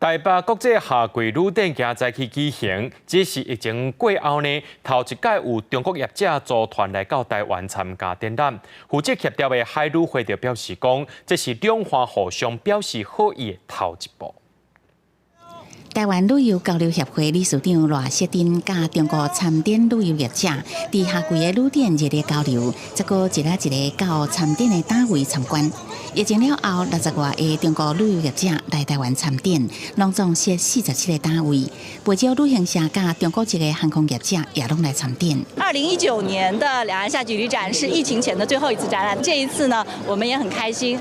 台北國際夏季旅展今早起舉行，這是疫情過後呢，頭一擺有中國業者組團來到台灣參加展覽。負責協調的海旅會就表示講，這是兩岸互相表示好意的頭一步。台灣旅遊交流協會理事長賴錫鎮佮中國參展旅遊業者佇夏季的旅展熱烈交流，再閣一个一个到參展的攤位參觀。疫情了後，六十外个中國旅遊業者來台灣參展，攏總設47個攤位。不少旅行社佮中國籍的航空業者也攏來參展。2019年的兩岸夏季旅展是疫情前的最後一次展覽，這一次呢，我們也很開心。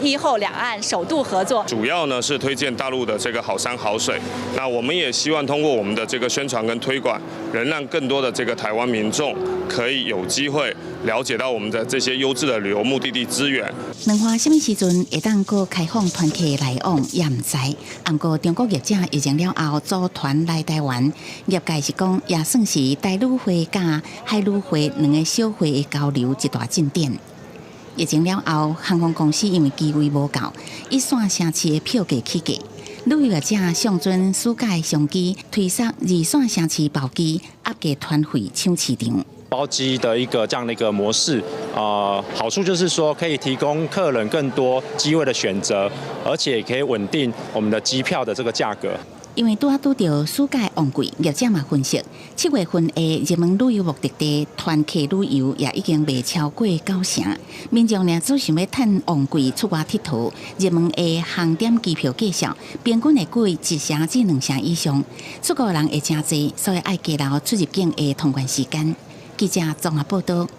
疫後兩岸首度合作，主要呢是推薦大陸的這個好山好水。那我們也希望通過我們的這個宣傳跟推廣，能讓更多的這個台灣民眾可以有機會了解到我們的這些優質的旅遊目的地資源。兩岸啥物時陣會當閣開放團客來往也毋知，毋過中國業者疫情了後組團來台灣，業界是講也算是台旅會佮海旅會兩个小會的交流一大進展。疫情了後，航空公司因為機位無夠，一線城市的票價起價。旅遊業者上陣暑假商機，推捒二線城市包機，壓價團費搶市場。包機的一個這樣的一個模式，好處就是說可以提供客人更多機位的選擇，而且可以穩定我們的機票的這個價格。因為拄仔拄著暑假旺季，業者嘛分析，7月份的熱門旅遊目的地團客旅遊也已經賣超過九成。民眾若只想欲趁旺季出外𨑨迌，熱門的航點機票價數平均會貴一成至兩成以上。出國的人會誠濟，所以愛加留出入境的通關時間。記者綜合報道。